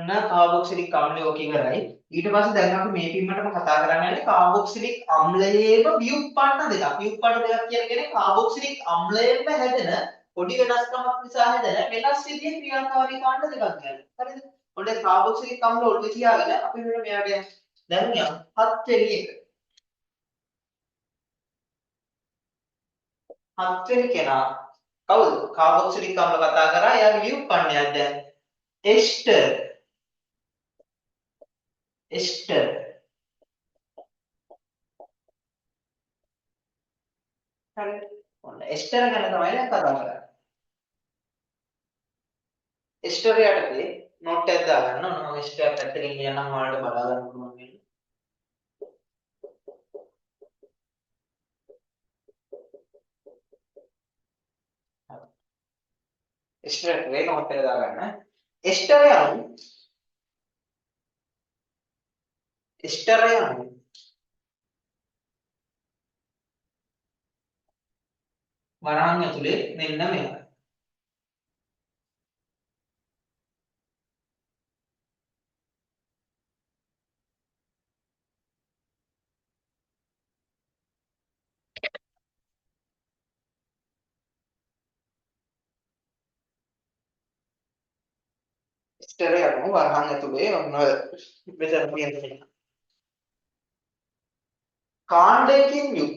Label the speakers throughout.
Speaker 1: ඔන්න කාබොක්සිලික් අම්ලය ඔක ඉවරයි. ඊට පස්සේ දැන් අපි මේ පින්මටම කතා කරන්න යන්නේ කාබොක්සිලික් අම්ලයේම ව්‍යුත්පන්න දෙකක්. ව්‍යුත්පන්න දෙකක් කියන්නේ කාබොක්සිලික් අම්ලයෙන්ම හැදෙන පොඩි වෙනස්කමක් නිසා හැදෙන වෙනස් විදිහේ ක්‍රියාකාරී කාණ්ඩ දෙකක් ගැන. හරිද? ඔන්න කාබොක්සිලික් අම්ල ඔළුවේ තියාගෙන අපි මෙන්න මෙයාට යමු. දැන් යමු හත්වෙනි එක. හත්වෙනි කෙනා කවුද? කාබොක්සිලික් අම්ල කතා කරා. එයාගේ ව්‍යුත්පන්නයක් දැන් එස්ටර්. එස්ටර්. හරි. ඔන්න එස්ටර් ගැන තමයි දැන් කතා කරන්නේ. එස්ටර් යටතේ නෝට් එකක් දාගන්න. ඔන්න මම එස්ටර් පැත්තකින් ලියන්නම් ඔයාලට බලා ගන්න පුළුවන් වෙන්න. එස්ටර් යටතේ නෝට් එක දාගන්න. එස්ටර් යනු එස්ටර් යනු වරහන් ඇතුලේ මෙන්න මෙයා. එස්ටර් යනු වරහන් ඇතුලේ ඔන්න මෙතන තියෙන කෙනා. කාණ්ඩයකින් යුත්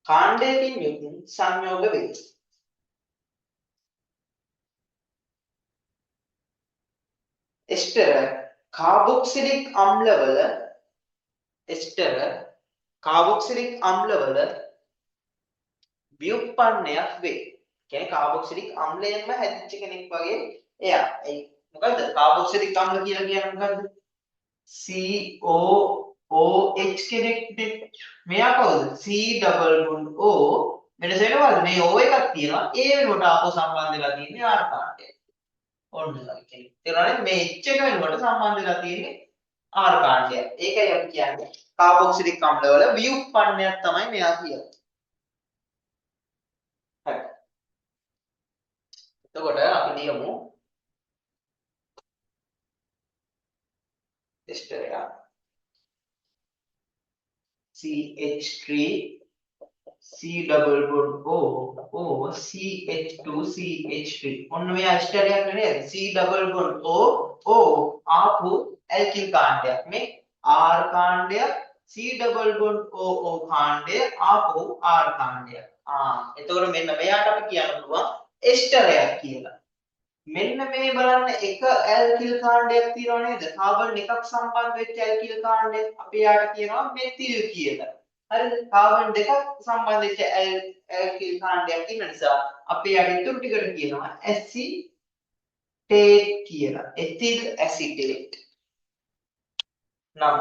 Speaker 1: කාණ්ඩයකින් යුත් සංයෝග වේ. එස්ටර් කාබොක්සිලික් අම්ලවල එස්ටර් කාබොක්සිලික් අම්ලවල ව්‍යුත්පන්නයක් වේ. කියන්නේ කාබොක්සිලික් අම්ලයෙන්ම හැදිච්ච කෙනෙක් වගේ එයා. ඒ මොකද්ද? කාබොක්සිලික් අම්ල කියලා කියන්නේ මොකද්ද? COOH කෙනෙක් නේ. මෙයා කවුද? C double bond O වෙනස වෙනවද? මේ O එකක් තියෙනවා. ඒ වෙනුවට ආපහු සම්බන්ධ වෙලා තියෙන්නේ R කාණ්ඩය. ඔන්න ඔය කෙනෙක්. තේරුණා නේද? මේ H එක වෙනුවට සම්බන්ධ වෙලා තියෙන්නේ R කාණ්ඩය. ඒකයි අපි කියන්නේ කාබොක්සිලික් අම්ලවල ව්‍යුත්පන්නයක් තමයි මෙයා කියන්නේ. හරි. එතකොට අපි ලියමු එස්ටර් එක CH3 C double bond O O CH2 CH3. ඔන්න මෙයා එස්ටර් එකක් නේද? C double bond O O ආපු ඇල්කිල් කාණ්ඩයක්. මේ R කාණ්ඩයක් C double bond O O කාණ්ඩය ආපු R කාණ්ඩයක්. ආ එතකොට මෙන්න මෙයාට අපි කියන්න පුළුවන් එස්ටරයක් කියලා. මෙන්න මේ බලන්න එක ඇල්කිල් කාණ්ඩයක් තියෙනව නේද? කාබන් එකක් සම්බන්ධ වෙච්ච ඇල්කිල් කාණ්ඩය අපි යාට කියනවා මෙතිල් කියලා. හරිද? කාබන් දෙකක් සම්බන්ධ වෙච්ච ඇල්කිල් කාණ්ඩයක් ඉන්න නිසා අපි යාට ඉතුරු ටිකට කියනවා ඇසිටේට් කියලා. Ethyl acetate. නම්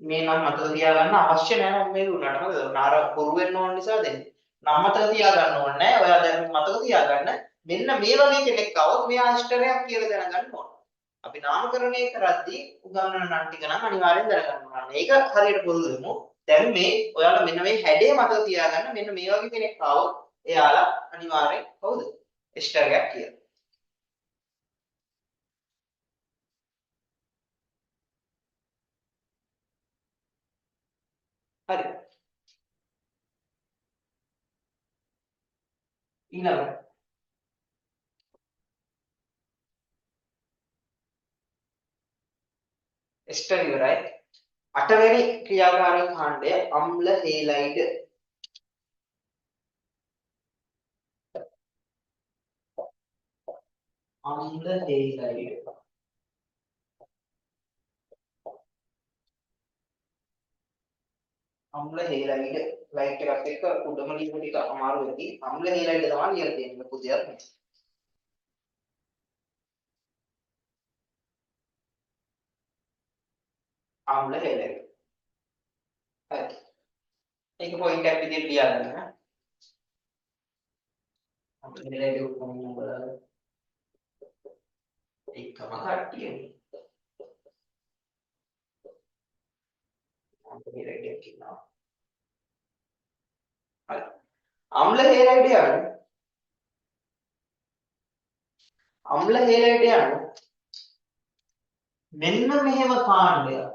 Speaker 1: මේ නම් මතක තියාගන්න අවශ්‍ය නෑ මම මේ දුන්නාට. මොකද අර හුරු වෙන්න ඕන නිසා දෙන්නේ. නම් මතක තියාගන්න ඕනේ නෑ. ඔයා දැන් මතක තියාගන්න මෙන්න මේ වගේ කෙනෙක් આવොත් මෙයා එස්ටරයක් කියලා දැනගන්න ඕන. අපි නාමකරණය කරද්දී උගන්වන නම් ටික නම් අනිවාර්යෙන් දැනගන්න ඕන. ඒක හරියට පුරුදු වෙමු. දැන් මේ ඔයාලා මෙන්න මේ හැඩය මතක තියාගන්න මෙන්න මේ වගේ කෙනෙක් આવොත් එයාලා අනිවාර්යෙන් කවුද? එස්ටරයක් කියලා. හරි. ඊළඟට එස්ටර් ඉවරයි. අටවෙනි ක්‍රියාකාරී කාණ්ඩය අම්ල හේලයිඩ්. අම්ල හේලයිඩ්. අම්ල හේලයිඩ් ලයිට් එකත් එක්ක උඩම ලියපු ටික අමාරු වෙති. අම්ල හේලයිඩ් තමයි ලියලා තියෙන්නේ. ලොකු දෙයක් නෙවෙයි. අම්ල හේලයිඩ්. හරි. ඒක පොයින්ට් එකක් විදිහට ලියා ගන්න. අම්ල හේලයිඩ් ඔක්කොම බලන්න. එකම කට්ටියනේ. අම්ල හේලයිඩ් එකක් ඉන්නවා. හරි. අම්ල හේලයිඩ් යනු අම්ල හේලයිඩ් යනු මෙන්න මෙහෙම කාණ්ඩයක්.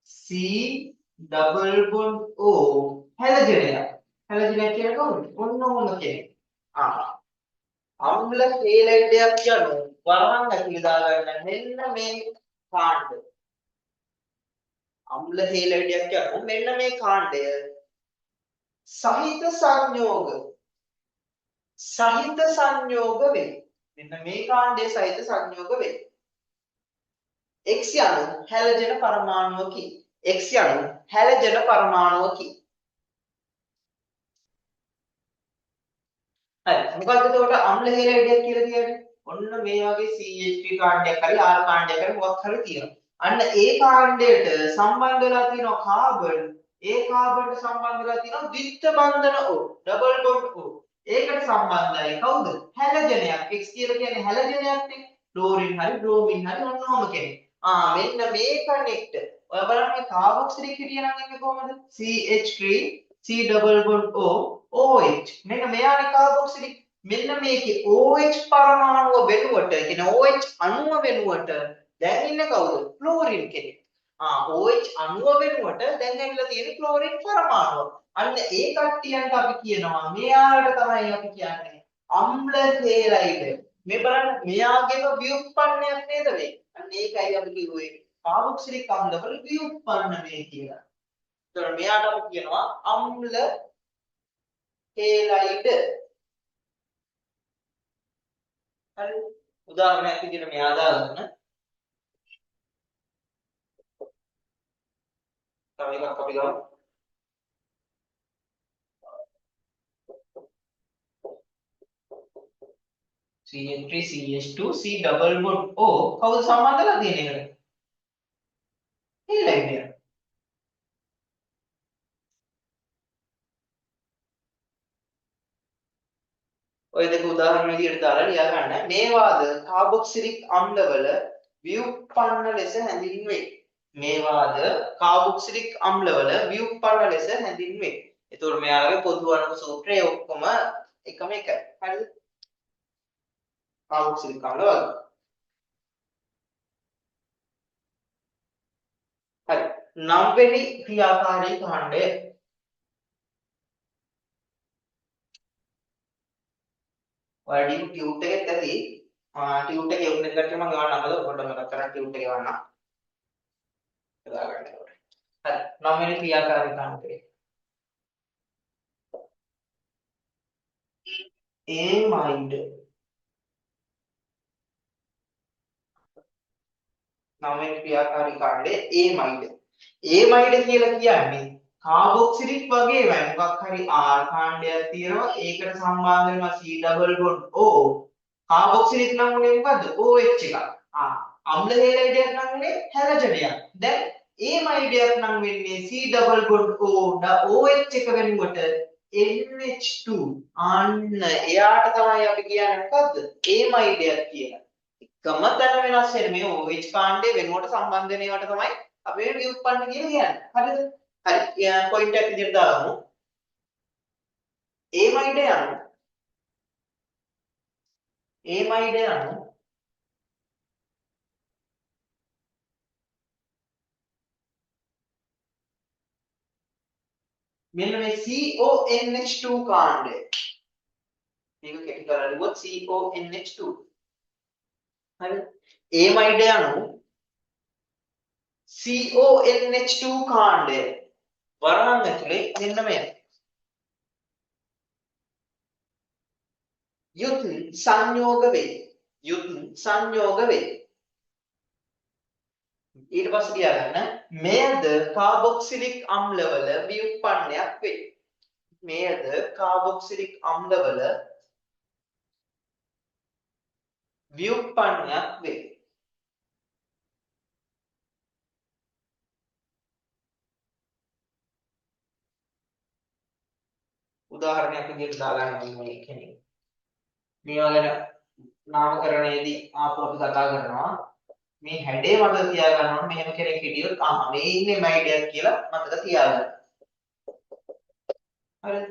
Speaker 1: C double bond O හැලජනයක්. හැලජනයක් කියන්නේ කවුද? ඔන්න ඔහොම කෙනෙක්. අම්ල හේලයිඩයක් යනු වරහන් ඇතුලේ දාගන්න මෙන්න මේ කාණ්ඩ. අම්ල හේලයිඩයක් යනු මෙන්න මේ කාණ්ඩය සහිත සංයෝග සහිත සංයෝග වේ. මෙන්න මේ කාණ්ඩය සහිත සංයෝග වේ. X යනු හැලජන පරමාණුවකි. X යනු හැලජන පරමාණුවකි. හරි. මොකද්ද එතකොට අම්ල හේලයිඩයක් කියලා කියන්නේ? ඔන්න මේ වගේ CH3 කාණ්ඩයක් හරි R කාණ්ඩයක් හරි මොකක් හරි තියෙනවා. අන්න ඒ කාණ්ඩයට සම්බන්ධ වෙලා තියෙනවා කාබන්. ඒ කාබන්ට සම්බන්ධ වෙලා තියෙනවා ද්විත්ව බන්ධන O, double bond O. ඒකට සම්බන්ධයි කවුද? හැලජනයක්. X කියලා කියන්නේ හැලජනයක් නේ. ක්ලෝරින් හරි බ්‍රෝමින් හරි ඔන්න ඔහොම කෙනෙක්. මෙන්න මේ කනෙක්ට්. ඔය බලන්න මේ කාබොක්සිලික් හිටියනම් එන්නේ කොහමද? CH3 C double bond O OH. මෙන්න මෙයානේ කාබොක්සිලික්. මෙන්න මේකේ OH පරමාණුව වෙනුවට, ඒ කියන්නේ OH අණුව වෙනුවට දැන් ඉන්නේ කවුද? ක්ලෝරින් කෙනෙක්. OH අණුව වෙනුවට දැන් ඇවිල්ලා තියෙන්නේ ක්ලෝරින් පරමාණුව. අන්න ඒ කට්ටියන්ට අපි කියනවා මෙයාට තමයි අපි කියන්නේ අම්ල හේලයිඩ්. මේ බලන්න මෙයාගේම ව්‍යුත්පන්නයක් නේද මේ? අන්න ඒකයි අපි කිව්වේ කාබොක්සිලික් අම්ලවල ව්‍යුත්පන්න මේ කියලා. ඒතකොට මෙයාට අපි කියනවා අම්ල හේලයිඩ්. හරි. උදාහරණයක් විදිහට මෙයා දාගන්න. තව එකක් අපි ගමු. CH3 CH2 C double bond O කවුද සම්බන්ධ වෙලා තියෙන එකට? හේලයිඩ් එක. ඔය දෙක උදාහරණ විදිහට දාලා ලියා ගන්න. මේවාද කාබොක්සිලික් අම්ලවල ව්‍යුත්පන්න ලෙස හැඳින්වේ. මේවාද කාබොක්සිලික් අම්ලවල ව්‍යුත්පන්න ලෙස හැඳින්වේ. ඒතකොට මෙයාලගේ පොදු අණුක සූත්‍රය ඔක්කොම එකම එකයි. හරිද? කාබොක්සිලික් අම්ල වගේ. හරි. නවවෙනි ක්‍රියාකාරී කාණ්ඩය. ඔයාලා ඩියු ටියුට් එකෙත් ඇති. ටියුට් එකේ යොමු නැති කට්ටිය මම ගවන්න අමතක පොඩ්ඩක් මතක් කරන් ටියුට් එක එවන්න. හදාගන්න ඕනේ. හරි. නවවෙනි ක්‍රියාකාරී කාණ්ඩය. ඒමයිඩ්. නවවෙනි ක්‍රියාකාරී කාණ්ඩය ඒමයිඩ්. ඒමයිඩ් කියලා කියන්නේ කාබොක්සිලික් වගේමයි. මොකක් හරි R කාණ්ඩයක් තියෙනවා. ඒකට සම්බන්ධ වෙනවා C double bond O. Carboxylic නම් උනේ මොකද්ද? OH එකක්. අම්ල හේලයිඩයක් නම් උනේ හැලජනයක්. දැන් ඒමයිඩයක් නම් වෙන්නේ C double bond O OH එක වෙනුවට NH2. අන්න එයාට තමයි අපි කියන්නේ මොකද්ද? ඒමයිඩයක් කියලා. එකම තැන වෙනස් වෙන මේ OH කාණ්ඩය වෙනුවට සම්බන්ධ වෙන ඒවාට තමයි අපි මේ ව්‍යුත්පන්න කියලා කියන්නේ. හරිද? හරි. පොයින්ට් එකක් විදිහට දාගමු. ඒමයිඩ යනු ඒමයිඩ යනු මෙන්න මේ CONH2 කාණ්ඩය. මේක කෙටි කරලා ලිව්වොත් CONH2. හරිද? ඒමයිඩ යනු CONH2 කාණ්ඩය වරහන් ඇතුලේ මෙන්න මෙය. යුත් සංයෝග වේ. යුත් සංයෝග වේ. ඊට පස්සේ ලියාගන්න මෙයද කාබොක්සිලික් අම්ලවල ව්‍යුත්පන්නයක් වේ. මෙයද කාබොක්සිලික් අම්ලවල ව්‍යුත්පන්නයක් වේ. උදාහරණයක් විදිහට දාගන්න ඕනේ කෙනෙක්. මේවා ගැන නාමකරණයේදී ආපහු අපි කතා කරනවා. මේ හැඩේ මතක තියාගන්න ඕනේ. මෙහෙම කෙනෙක් හිටියොත් මේ ඉන්නේ මයිඩයක් කියලා මතක තියාගන්න. හරිද?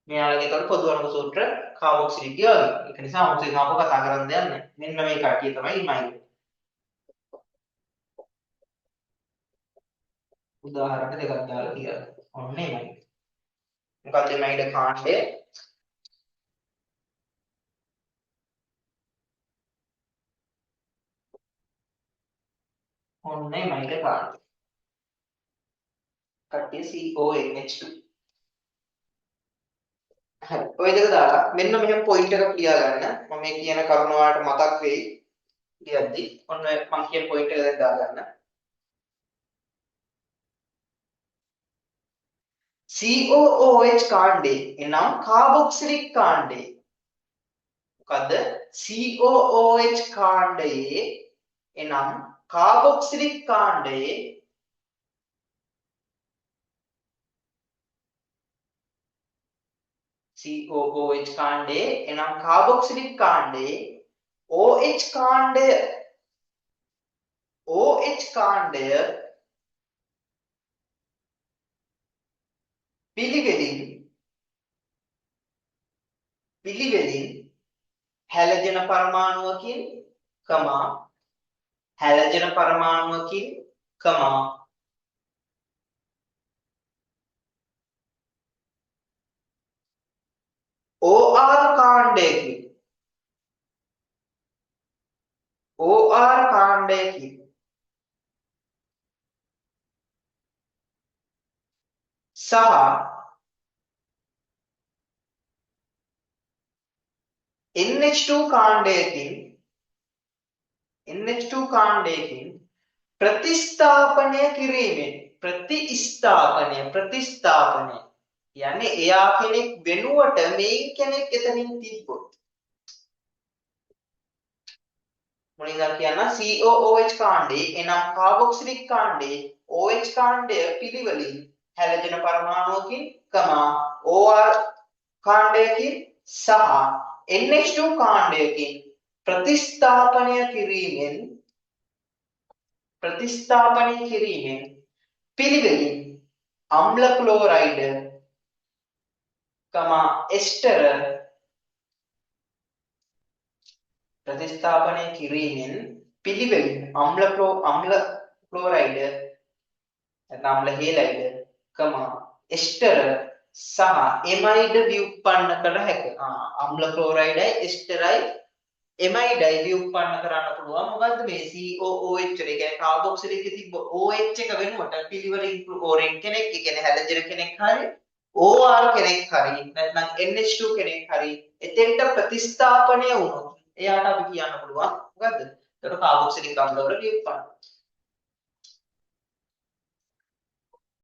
Speaker 1: මෙයාලගේ ඒතකොට පොදු අණුක සූත්‍ර කාබොක්සිලික් වගේ. ඒක නිසා අමුතුවෙන් ආපහු කතා කරන්න දෙයක් නැහැ. මෙන්න මේ කට්ටිය තමයි ඉමයිඩ්. උදාහරණ දෙකක් දාලා තියලා. ඔන්න එමයිඩ්. මොකක්ද එමයිඩ් කාණ්ඩය? ඔන්න එමයිඩ් කාණ්ඩය. කට්ටිය CONH2. හරි. ඔය දෙක දාලා මෙන්න මෙහෙම පොයින්ට් එකක් ලියා ගන්න. මම මේ කියන කරුණ ඔයාලට මතක් වෙයි ලියද්දි. ඔන්න ඔය මං කියන පොයින්ට් එක දැන් දාගන්න. COOH කාණ්ඩේ එනම් කාබොක්සිලික් කාණ්ඩේ. මොකද්ද? COOH කාණ්ඩයේ එනම් කාබොක්සිලික් කාණ්ඩයේ COOH කාණ්ඩයේ එනම් කාබොක්සිලික් කාණ්ඩයේ OH කාණ්ඩය OH කාණ්ඩය පිළිවෙලින් පිළිවෙලින් හැලජන පරමාණුවකින් කමා හැලජන පරමාණුවකින් කමා OR කාණ්ඩයකින් OR කාණ්ඩයකින් සහ NH2 කාණ්ඩයකින් NH2 කාණ්ඩයකින් ප්‍රතිස්ථාපනය කිරීමෙන් ප්‍රතිස්ථාපනය ප්‍රතිස්ථාපනය කියන්නේ එයා කෙනෙක් වෙනුවට මේන් කෙනෙක් එතනින් තිබ්බොත් මුලින්ම කියන්න COOH කාණ්ඩේ එනම් කාබොක්සිලික් කාණ්ඩේ OH කාණ්ඩය පිළිවෙලින් හැලජන පරමාණුවකින් කමා OR කාණ්ඩයකින් සහ NH2 කාණ්ඩයකින් ප්‍රතිස්ථාපනය කිරීමෙන් ප්‍රතිස්ථාපනය කිරීමෙන් පිළිවෙලින් අම්ල ක්ලෝරයිඩ් කමා එස්ටර් ප්‍රතිස්ථාපනය කිරීමෙන් පිළිවෙලින් අම්ල ක්ලෝරයිඩ් නැත්නම් අම්ල හේලයිඩ් කමා එස්ටර් සහ එමයිඩ් ව්‍යුත්පන්න කළ හැක. අම්ල ක්ලෝරයිඩයි එස්ටරයි එමයිඩයි ව්‍යුත්පන්න කරන්න පුළුවන්. මොකද්ද මේ COOH එක? ඒ කියන්නේ කාබොක්සිලික් එකේ තිබ්බ OH එක වෙනුවට පිළිවෙලින් ක්ලෝරින් කෙනෙක්, ඒ කියන්නේ හැලජන කෙනෙක් හරි OR කෙනෙක් හරි නැත්නම් NH2 කෙනෙක් හරි එතෙන්ට ප්‍රතිස්ථාපනය වුණොත් එයාට අපි කියන්න පුළුවන් මොකද්ද? එතකොට කාබොක්සිලික් අම්ල වල ව්‍යුත්පන්න.